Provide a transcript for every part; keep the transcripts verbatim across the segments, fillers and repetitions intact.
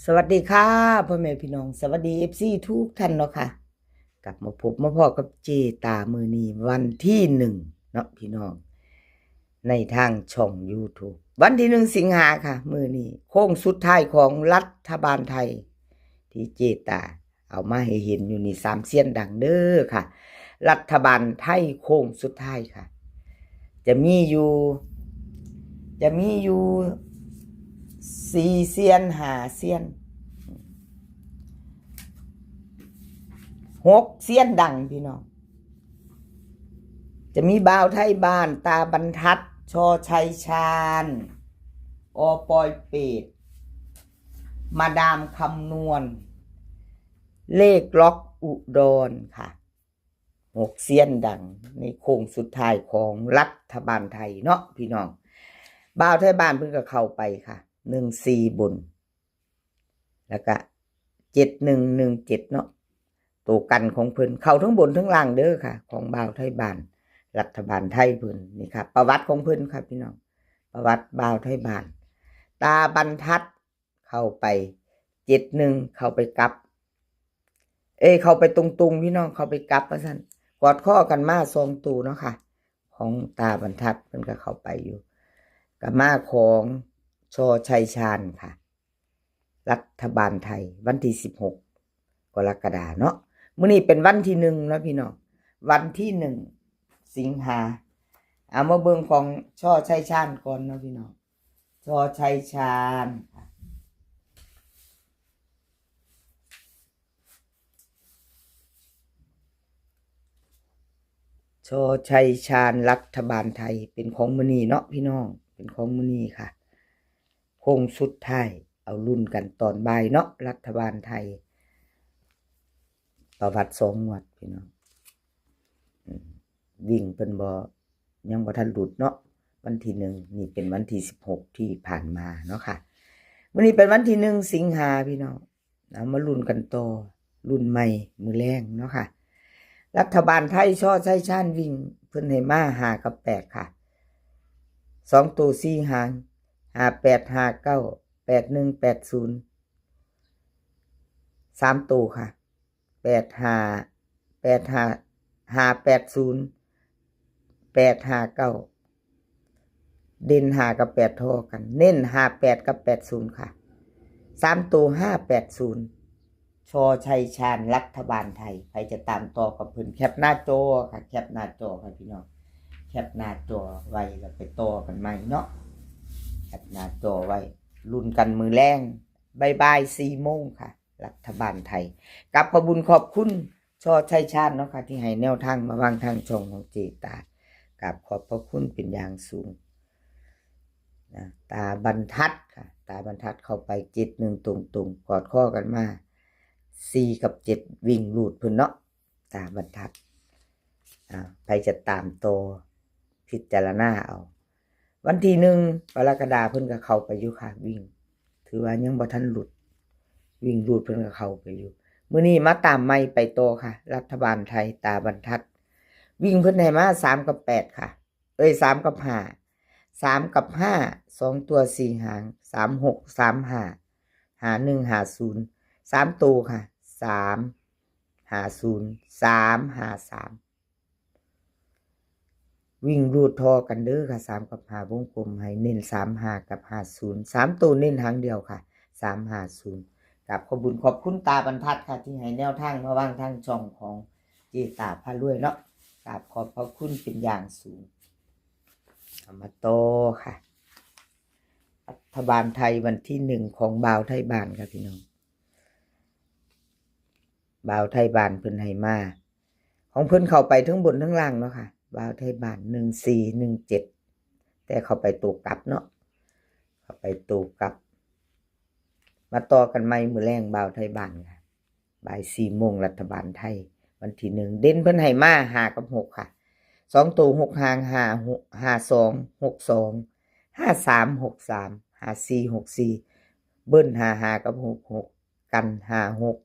สวัสดีค่ะ พ่อแม่พี่น้อง สวัสดี เอฟซี ทุกท่านเนาะค่ะ กลับมาพบมาพ้อกับเจตามื้อนี้วันที่หนึ่งเนาะพี่น้อง ในทางช่อง YouTube วันที่หนึ่งสิงหาค่ะ มื้อนี้โค้งสุดท้ายของรัฐบาลไทย ที่เจตาเอามาให้เห็นอยู่นี่ สามเซียนดังเด้อค่ะ รัฐบาลไทยโค้งสุดท้ายค่ะ จะมีอยู่ จะมีอยู่สี่เซียน ห้าเซียน หกเซียนดังพี่น้อง จะมีบ่าวไทยบ้าน ตาบรรทัด ชอชัยชาญ อปอยเปต มาดามคำนวณ เลขล็อกอุดรค่ะ หกเซียนดังในโค้งสุดท้ายของรัฐบาลไทยเนาะพี่น้อง บ่าวไทยบ้านเพิ่นก็เข้าไปค่ะ หนึ่งสี่บน แล้วก็เจ็ดหนึ่งหนึ่งเจ็ดเนาะ ตัวกันของเพิ่นเข้าทั้งบนทั้งล่างเด้อค่ะ ของบ่าวไทยบ้าน รัฐบาลไทยเพิ่นนี่ค่ะ ประวัติของเพิ่นค่ะพี่น้อง ประวัติบ่าวไทยบ้าน ตาบรรทัดเข้าไปเจ็ดหนึ่ง เข้าไปกลับ เอ้ย เข้าไปตรงๆ พี่น้อง เข้าไปกลับว่าซั่น กอดข้อกันมาสองตัวเนาะค่ะ ของตาบรรทัดเพิ่นก็เข้าไปอยู่ ก็มาของชอชัยชาญค่ะ รัฐบาลไทย วันที่สิบหกกรกฎาเนาะ มื้อนี้เป็นวันที่หนึ่งเนาะพี่น้อง วันที่หนึ่งสิงหา เอามาเบิ่งของชอชัยชาญก่อนเนาะพี่น้อง ชอชัยชาญค่ะ ชอชัยชาญรัฐบาลไทย เป็นของมื้อนี้เนาะพี่น้อง เป็นของมื้อนี้ค่ะ โค้งสุดท้าย เอาลุ้นกันตอนบ่ายเนาะ รัฐบาลไทย ประวัติสองงวดพี่น้อง อืม วิ่งเพิ่นบ่ ยังบ่ทันหลุดเนาะ วันที่หนึ่ง นี่เป็นวันที่สิบหกที่ผ่านมาเนาะค่ะ มื้อนี้เป็นวันที่หนึ่งสิงหาพี่น้อง เอามาลุ้นกันต่อ ลุ้นใหม่มื้อแลงเนาะค่ะ รัฐบาลไทย ชอชัยชาญวิ่ง เพิ่นให้มาห้ากับแปดค่ะ สองตัวสี่หาง ห้าแปด ห้าเก้า แปดหนึ่ง แปดศูนย์ สามตัวค่ะ แปดห้า แปดห้า ห้าแปดศูนย์ แปดห้าเก้า เด่นห้ากับแปดท่อกัน เน้นห้าแปดกับแปดศูนย์ค่ะ สามตัวห้าแปดศูนย์ ชอชัยชาญรัฐบาลไทย ใครจะตามต่อกับเพิ่นแคปหน้าจอค่ะ แคปหน้าจอค่ะพี่น้อง แคปหน้าจอไว้แล้วไปต่อกันใหม่เนาะ แคปหน้าจอไว้ ลุ้นกันมื้อแลง บ่ายๆ สี่โมงค่ะ รัฐบาลไทย กราบขอบบุญขอบคุณชอชัยชาญเนาะค่ะ ที่ให้แนวทางมาวางทางช่องของเจตา กราบขอบพระคุณเป็นอย่างสูงนะ ตาบรรทัดค่ะ ตาบรรทัดเข้าไปเจ็ดหนึ่งตรงๆ กอดข้อกันมา สี่กับเจ็ด วิ่งรูดเพิ่นเนาะ ตาบรรทัด อ่า ใครจะตามต่อ พิจารณาเอา วันที่หนึ่งกรกฎาเพิ่นก็เข้าไปอยู่ค่ะ วิ่ง ถือว่ายังบ่ทันหลุด วิ่งรูดเพิ่นก็เข้าไปอยู่ มื้อนี้มาตามใหม่ไปต่อค่ะ รัฐบาลไทย ตาบรรทัด วิ่งเพิ่นให้มาสามกับแปดค่ะ เอ้ย สามกับห้า สามกับห้า สองตัวสี่หาง สามหก สามห้า ห้าหนึ่ง ห้าศูนย์ สามตัวค่ะ สามห้าศูนย์ สามห้าสาม วิ่งรูดท่อกันเด้อค่ะ สามกับห้า วงกลมให้เน้น สามห้า กับ ห้าศูนย์ สามตัวเน้นหางเดียวค่ะ สามห้าศูนย์ กราบขอบบุญขอบคุณตาบรรทัดค่ะ ที่ให้แนวทางมาวางทางช่องของเจตาพารวยเนาะ กราบขอบพระคุณเป็นอย่างสูง เอามาต่อค่ะ รัฐบาลไทยวันที่หนึ่งของบ่าวไทยบ้านค่ะพี่น้อง บ่าวไทยบ้านเพิ่นให้มา ของเพิ่นเข้าไปทั้งบนทั้งล่างเนาะค่ะ บ่าวไทยบ้าน หนึ่งสี่ หนึ่งเจ็ด แต่เข้าไปตัวกลับเนาะ เข้าไปตัวกลับ มาต่อกันใหม่มื้อแลง บ่าวไทยบ้านค่ะ บ่ายสี่โมง รัฐบาลไทย วันที่หนึ่ง เด่นเพิ่นให้มาห้ากับหกค่ะ สองตัวหกหาง ห้าหก ห้าสอง หกสอง ห้าสาม หกสาม ห้าสี่ หกสี่ เบิ้ล ห้าห้า กับ หกหก กัน ห้าหก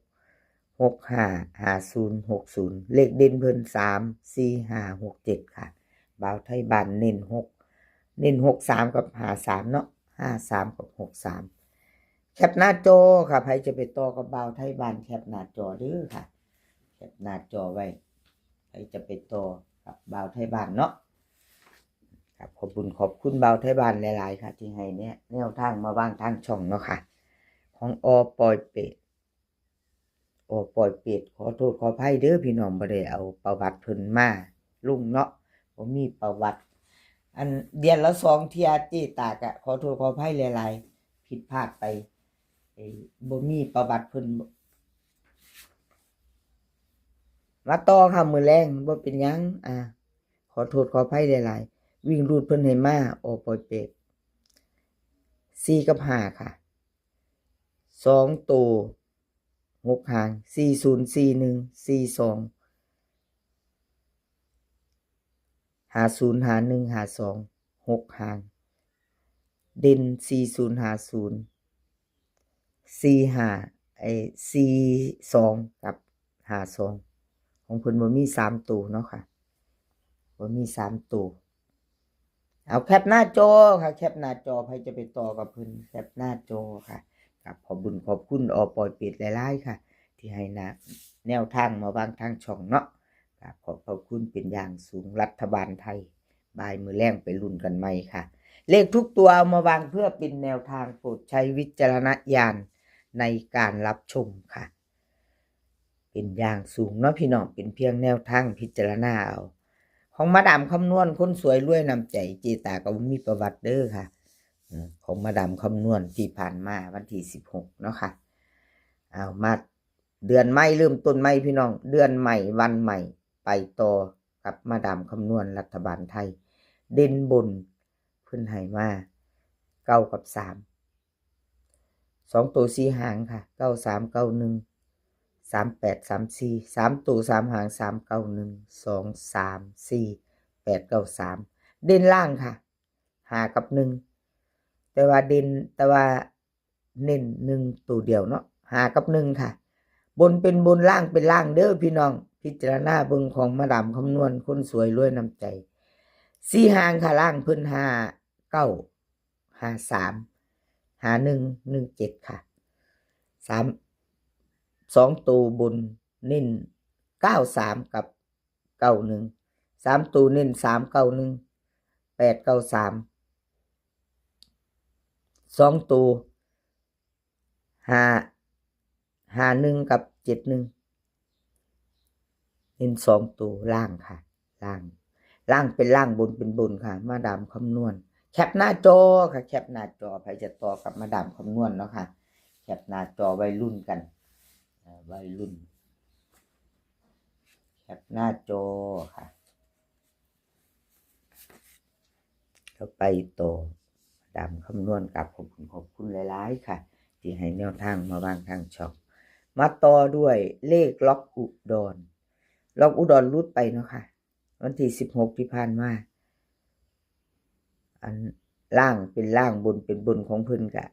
หกห้า ห้าศูนย์ หกศูนย์ เลขเด่นเพิ่น สาม สี่ ห้า หก เจ็ด ค่ะ บ่าวไทยบ้านเน้นหก เน้น หกสาม กับ ห้าสาม เนาะ ห้าสาม กับ หกสาม แค คปหน้าจอค่ะ ใครจะไปต่อกับบ่าวไทยบ้าน แคปหน้าจอเด้อค่ะ แคปหน้าจอไว้ ใครจะไปต่อกับบ่าวไทยบ้านเนาะ ครับ ขอบคุณ ขอบคุณบ่าวไทยบ้านหลายๆค่ะ ที่ให้เนี่ยแนวทางมาวางทางช่องเนาะค่ะ ของอปอยเปต อปอยเปต ขอโทษขออภัยเด้อพี่น้อง บ่ได้เอาประวัติเพิ่นมาลงเนาะ บ่มีประวัติ อันเดือนละสองเทื่อ เจตากะขอโทษขออภัยหลายๆ ผิดพลาดไป เอ้ย บ่มีประวัติเพิ่น มาต่อค่ะ มื้อแลงบ่เป็นหยัง อ่า ขอโทษขออภัยหลายๆ วิ่งรูดเพิ่นให้มา อปอยเปต สี่กับห้าค่ะ สองโต หกหาง สี่ศูนย์ สี่หนึ่ง สี่สอง ห้าศูนย์ ห้าหนึ่ง ห้าสอง หกหาง เด่น สี่ศูนย์ ห้าศูนย์ สี่ห้า ไอ้ สี่สอง กับ ห้าสอง ของเพิ่นบ่มีสามโตเนาะค่ะ บ่มีสามโต เอาแคปหน้าจอค่ะ แคปหน้าจอ ใครจะไปต่อกับเพิ่น แคปหน้าจอค่ะ ครับ ขอบคุณ ขอบคุณอปอยเปตหลายๆค่ะ ที่ให้นะ แนวทางมาวางทางช่องเนาะ ครับ ขอบพระคุณเป็นอย่างสูง รัฐบาลไทย บ่ายมื้อแลงไปลุ้นกันใหม่ค่ะ เลขทุกตัวเอามาวางเพื่อเป็นแนวทาง โปรดใช้วิจารณญาณในการรับชมค่ะ เป็นอย่างสูงเนาะพี่น้อง เป็นเพียงแนวทางพิจารณาเอา ของมาดามคำนวณคนสวยรวยน้ำใจ เจตาก็บ่มีประวัติเด้อค่ะ อืม ของมาดามคำนวณที่ผ่านมาวันที่สิบหกเนาะค่ะ เอามา เดือนใหม่เริ่มต้นใหม่พี่น้อง เดือนใหม่วันใหม่ ไปต่อกับมาดามคำนวณรัฐบาลไทย เด่นบนเพิ่นให้มา เก้ากับสาม สองโตสี่หางค่ะ เก้าสาม เก้าหนึ่ง สามแปด สามสี่ สามโตสามหาง สามเก้าหนึ่ง สองสามสี่ แปดเก้าสาม เด่นล่างค่ะ ห้ากับหนึ่ง แต่ว่าเด่น แต่ว่าเน้นหนึ่งตัวเดียวเนาะ ห้ากับหนึ่งค่ะ บนเป็นบน ล่างเป็นล่างเด้อพี่น้อง พิจารณาเบิ่งของมาดามคำนวณคนสวยรวยน้ำใจ สี่หางค่ะ ล่างเพิ่น ห้าเก้า ห้าสาม ห้าหนึ่ง หนึ่งเจ็ดค่ะ สาม สองโตบนเน้น เก้าสาม กับ เก้าหนึ่ง สามโตเน้น สามเก้าหนึ่ง แปดเก้าสาม สองโต ห้า ห้าหนึ่ง กับ เจ็ดหนึ่ง เน้นสองโตล่างค่ะ ล่าง ล่างเป็นล่าง บนเป็นบนค่ะ มาดามคำนวณ แคปหน้าจอค่ะ แคปหน้าจอ ใครจะต่อกับมาดามคำนวณเนาะค่ะ แคปหน้าจอไว้ลุ้นกัน อ่า ไว้ลุ้น แคปหน้าจอค่ะ ก็ไปต่อ ดามคำนวณ กับขอบคุณ ขอบคุณหลายๆค่ะ ที่ให้แนวทางมาวางทางช่อง มาต่อด้วยเลขล็อกอุดร ล็อกอุดรหลุดไปเนาะค่ะ วันที่สิบหกที่ผ่านมา อันล่างเป็นล่าง บนเป็นบนของเพิ่นกะ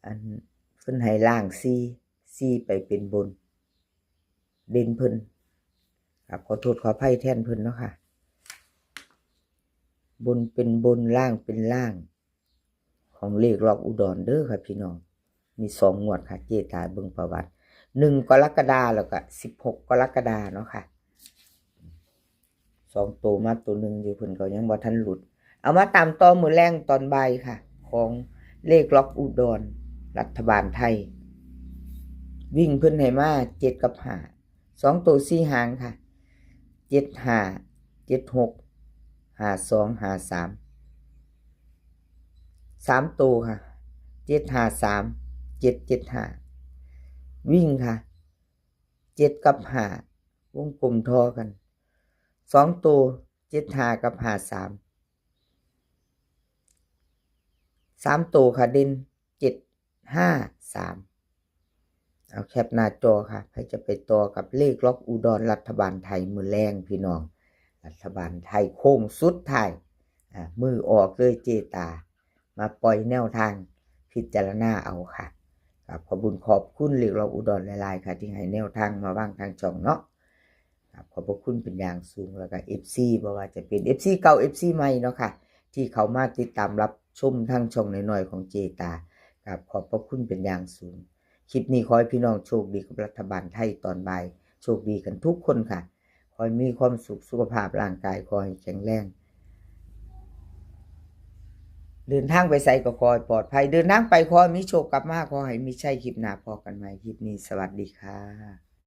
อันเพิ่นให้ล่างสี่ สี่ไปเป็นบน เด่นเพิ่น ครับ ขอโทษขออภัยแทนเพิ่นเนาะค่ะ บนเป็นบน ล่างเป็นล่าง ของเลขล็อกอุดรเด้อค่ะพี่น้อง มีสองงวดค่ะ เจตาเบิ่งประวัติ หนึ่งกรกฎาคม แล้วก็สิบหกกรกฎาคมเนาะค่ะ สองโตมาโตหนึ่งอยู่ เพิ่นก็ยังบ่ทันหลุด เอามาตามต่อมื้อแลงตอนบ่ายค่ะ ของเลขล็อกอุดร รัฐบาลไทย วิ่งเพิ่นให้มาเจ็ดกับห้า สองโตสี่หางค่ะ เจ็ดห้า เจ็ดหก ห้าสอง ห้าสาม สามโตค่ะ เจ็ดห้าสาม เจ็ดเจ็ดห้า วิ่งค่ะ เจ็ดกับห้า วงกลมทอกัน สองโต เจ็ดห้า กับ ห้าสาม สามโตค่ะ เด่น เจ็ดห้าสาม เอาแคปหน้าจอค่ะ ใครจะไปต่อกับเลขล็อกอุดร รัฐบาลไทยมื้อแลงพี่น้อง รัฐบาลไทยโค้งสุดท้าย อ่า มื้อออกเลยเจตา มาปล่อยแนวทาง พิจารณาเอาค่ะ ครับ ขอบคุณ ขอบคุณเลขล็อกอุดรหลายๆค่ะ ที่ให้แนวทางมาวางทางช่องเนาะ ครับ ขอบพระคุณเป็นอย่างสูง แล้วก็ เอฟซี บ่ว่าจะเป็น เอฟซี เก่า เอฟซี ใหม่เนาะค่ะ ที่เข้ามาติดตามรับ ชมทางช่องน้อยๆของเจตา กราบขอบพระคุณเป็นอย่างสูง คลิปนี้ขอให้พี่น้องโชคดีกับรัฐบาลไทยตอนบ่าย โชคดีกันทุกคนค่ะ ขอให้มีความสุข สุขภาพร่างกายขอให้แข็งแรง เดินทางไปไสก็ขอให้ปลอดภัย เดินทางไปขอให้มีโชค กลับมาขอให้มีชัย คลิปหน้าพ้อกันใหม่ คลิปนี้สวัสดีค่ะ